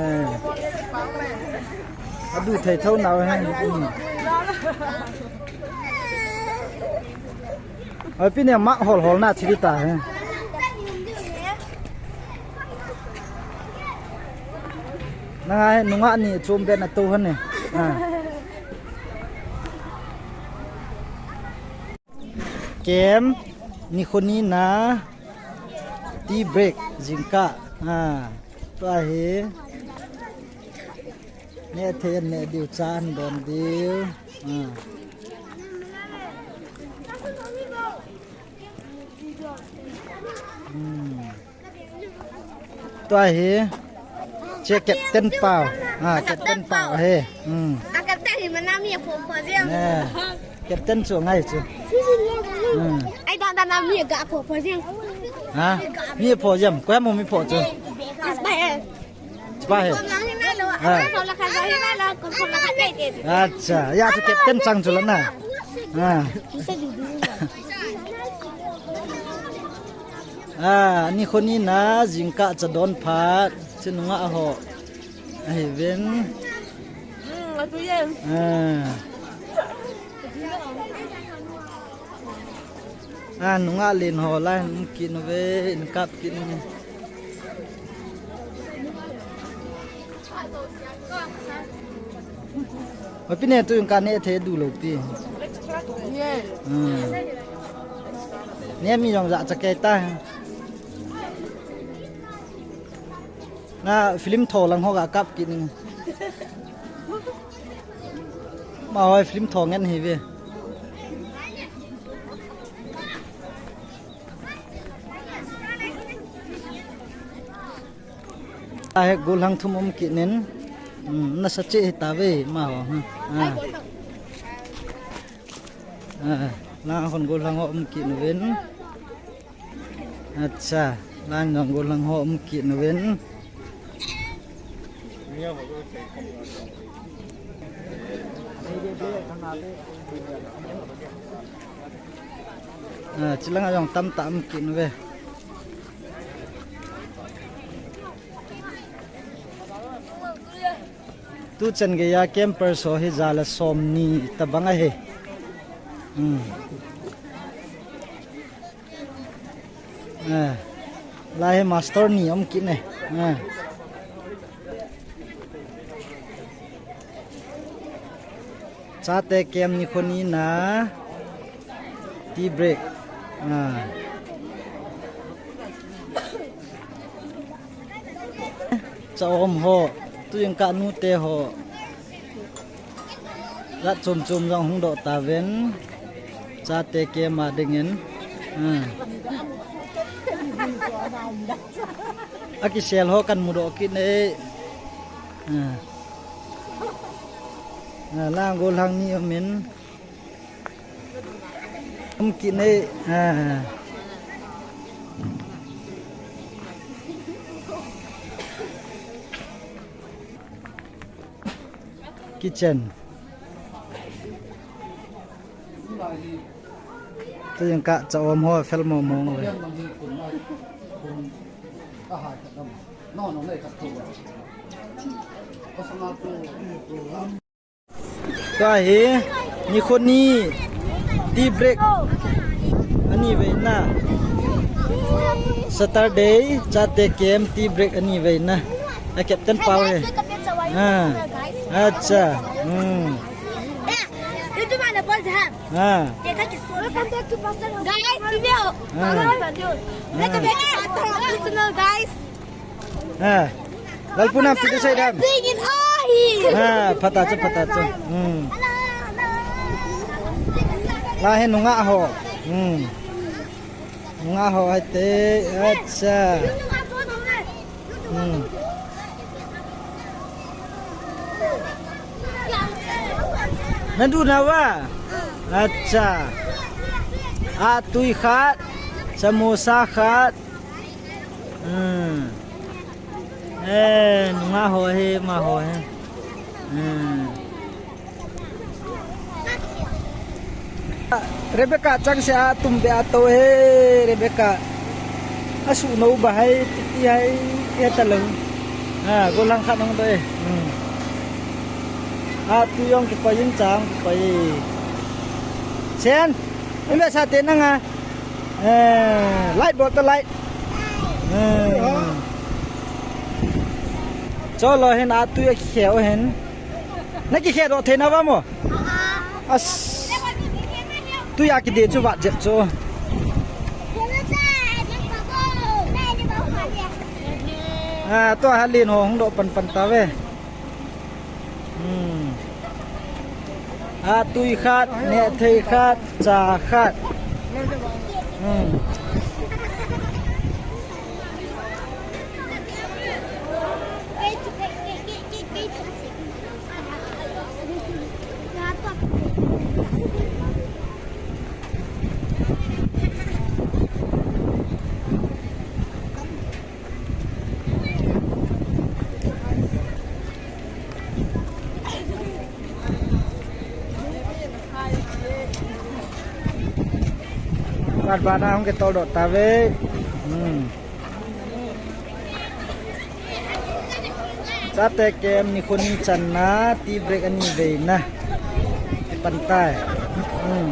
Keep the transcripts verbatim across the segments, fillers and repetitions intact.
Eh. Adu thei tho nau he. Hmm. Oi, pi ne mak hol hol na thi ta he. Nanga he nungah ni chom be na to han ne. Ah. Camp, nikho ni na, tea break, jingkah. Ah, tua hi. Neh thei neh diu, cha an don diu. Ah. Hmm. Tua hi. Che Captain Pau. Ah, Captain Pau he. Hmm. A Captain hi mana mi pho pho jeng. Eh. Captain chu ngai chu. Hmm. Ai da da na mi ga pho pho jeng. Ha? Mi pho jeng. Ko mo mi pho chu. Spy. Spy he. Ko lang hi na lo. Ah. Ko lang ka hi na lo. Ko lang ka te te. Acha, ya chu Captain chang chu la na. Ah. Ah, nikho ni na jingkah cha don phat, che nungah ho. Ahi ven. Hmm, atu yen. Ah. Ah, nungah len ho lai, um kit nu ve, in kap kit nu. Oi, pi ne tu in ka ne the du lo pi. Hmm. Ne mi jong ja cha ke ta. Na film tho lang ho ga kap kit ning. Ma hoi film tho ngen hi ve. A he gollhang thum um kit nin. Hmm, nasa che hi ta ve ma ho. Hmm. Ah. Ah, la hon gollhang ho um kit nu ven. Acha, la jong gollhang ho um kit nu ven. Ah, chilang a jong tam ta um kit nu ve. Tu chan geiya campers ho hi ja le som ni tabang ahi. Hmm. Eh, lai hi master ni um kit ne. Eh. Chate camp nikho ni na tea break. Ah. Cha um ho, tu jingkah nu te ho. Jat chom chom jong hung doh ta ven. Chate camp a dingin. Ah. Akisel ho kan mu doh kit ne. Ah. Ah, lang gollhang ni um in. Um kit ne. Ah. Kitchen. Tu jingkah cha um ho fel mo mo ve. Tua hi nikho ni tea break ani veina. Saturday chate camp tea break ani veina. A captain pau he. Ah. Acha. Hmm. Ah. Guys, video. Ah. Welcome back to my channel, guys. Ha. Lalpu nam ti sai dam. Singing ahi. Ha, phat a chu, phat a chu. Hmm. La hi nungah ho. Hmm. Nungah ho hai te. Acha. Hmm. Na du na va. Acha. A tui khat. Samosa khat. Hmm. Eh, nungah ho hi, ma ho hi. Hmm. Rebecca chang se a tum be a to he, Rebecca. A su no ba hai, titi hai, e ta lo. Ah, golang khat nang doi. Hmm. Ah, tu jong kipai in chang kipai. Sen, in ve sa te nang a. Eh, light bol ta light. Hmm. Cholo hin a tu a khe o hin. Na kikhe doh thei na va mo? As. Tuja kide chu vat jep chu. Ah, tua ha lin ho hung doh pan pan ta ve. Hmm. Ah, tui khat, neh thei khat, cha khat. Hmm. Vat vat na hung kitol doh ta ve. Hmm. Chate camp nikho ni channa, tea break ani veina. Kipan tai. Hmm.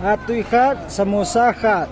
Ah, tui khat, samosa khat.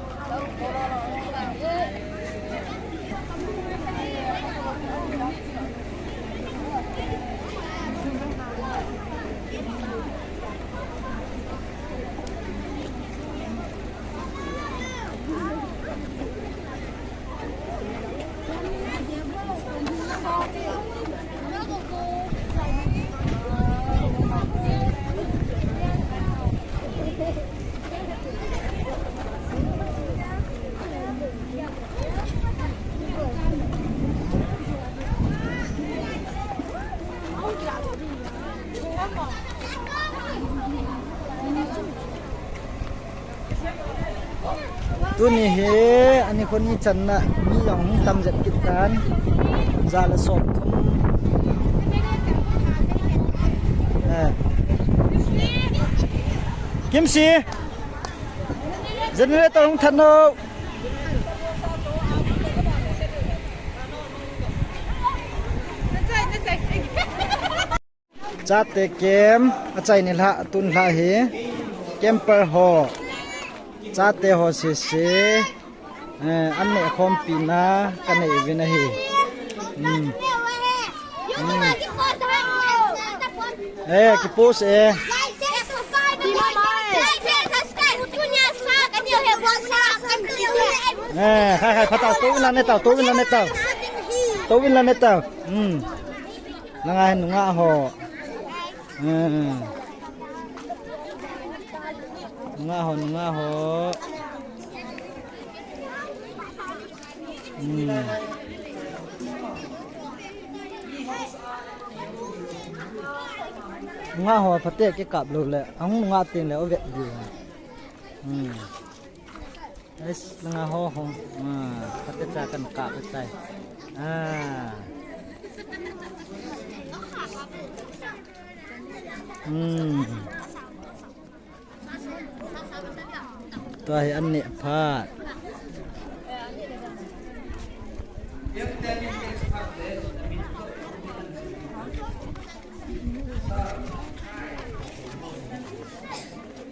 Tuni hi, ani kho ni channa, mi jong hung tam jep kit tan. Ja le som thum. Eh. Kimsi. Generator hung that no. Chate camp, achai ni lha, tun lha hi. Camper ho. Chate ho sese. Eh, an neh khompi na, ka nei uvin ahi. Hmm. Hmm. Eh, ki post eh. Eh, khai, khai, phatau, tou vin la ne tau, tou vin la ne tau. Tou vin la ne tau. Hmm. Langa hin nungah ho. Hmm. Nungah ho, nungah ho. Hmm. Nungah ho, phatea kikap lou le, ahung nungah teng le, o vet diu. Hmm. Ais, langa ho ho. Ah, phatea cha kan kap tai. Ah. Hmm. Tua hi an neh phat.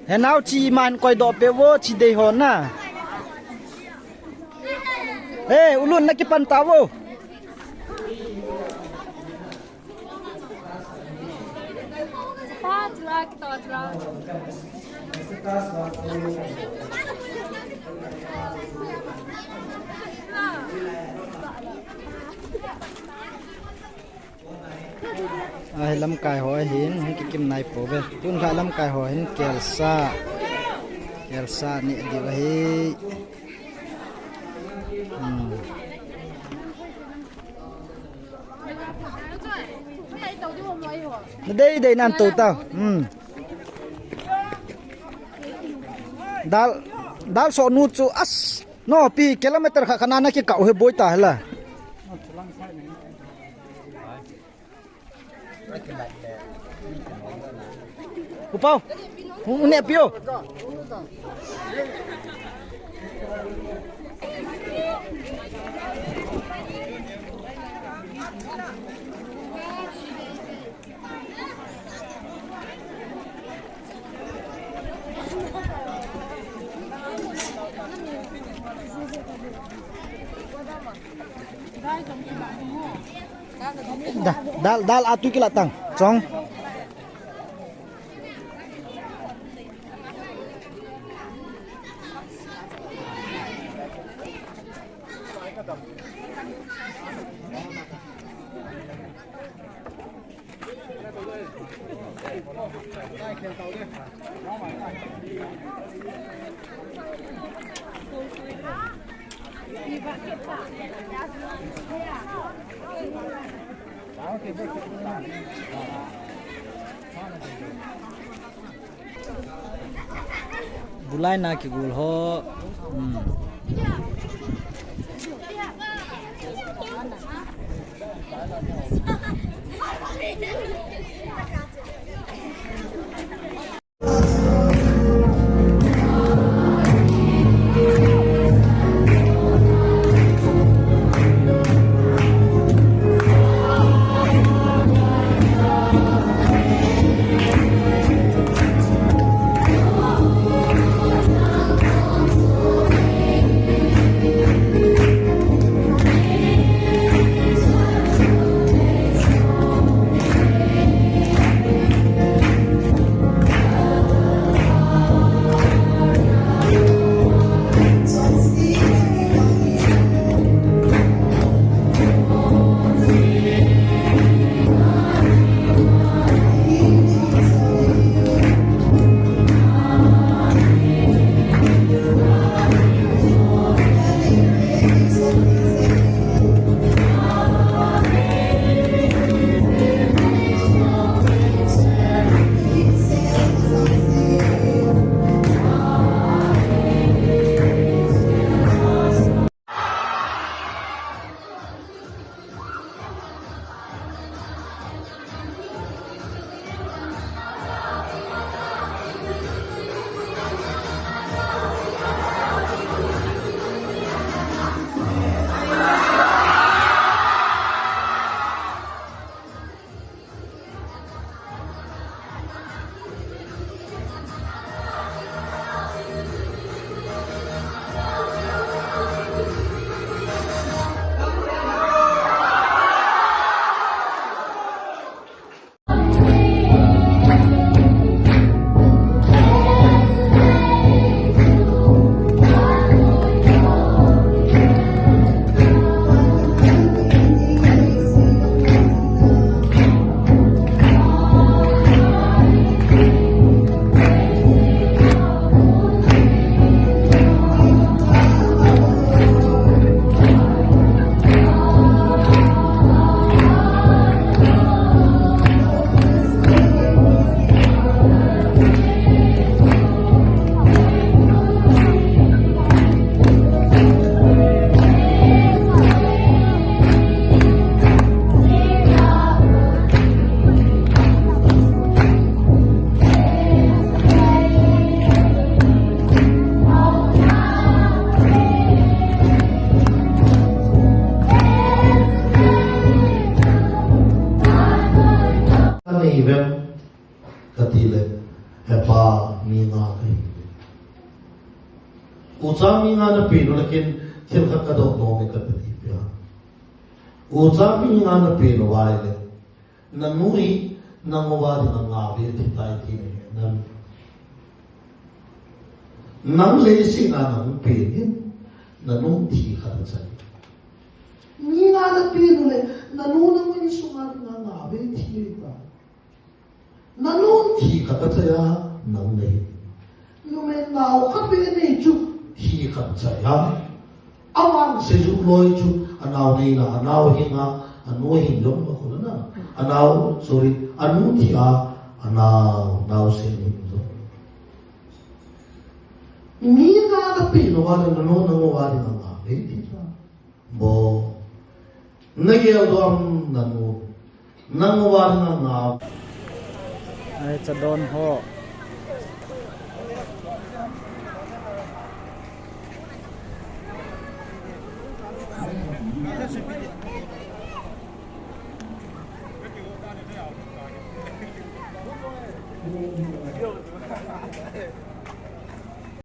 He nao chi man koi doh pe vo chi dei ho na. He, ulun na kipan ta vo. Ahi lamkai ho hin, hin kikim nai pouve. Tun kha lamkai ho hin kelsa. Kelsa neh diu ahi. Hmm. Na dei dei nan tou tau. Hmm. Dal, dal so nu chu as. No, pi kilometer kha khana na kikau he boi ta hela. U Pau, u neh pi o. Da, dal, dal atu kila tang. Chong. Bulai na kigul ho. Hmm. Ani vem kati le, hepa mi nga kahi. Ucha mi nga na pen u le ken thil khat ka doh nom e kati pia. Ucha mi nga na pen u vai le, na nu hi nang uva dinga nga ve thi tai ti ne na. Nang leiset a nang pen hin, na nu thi khat a chai. Mi nga Pi nu le, nanu nangma insunga dinga ngah ve thi ta. Nanu thi khat achai a, nang nahi. Numei nao khat beh nei chu, thi khat achai a. Aman seijui loi chu, anao nei la, anao hinga, anu hin jong ma khol na. Anao, sorry, anu thi a, anao, nao se hin jong. Mi na kapi lou va le nanu nangma dinga ngah ve thi ta. Bo. Nagel doh am nanu. Nangma dinga ngah. Ai, cha don ho.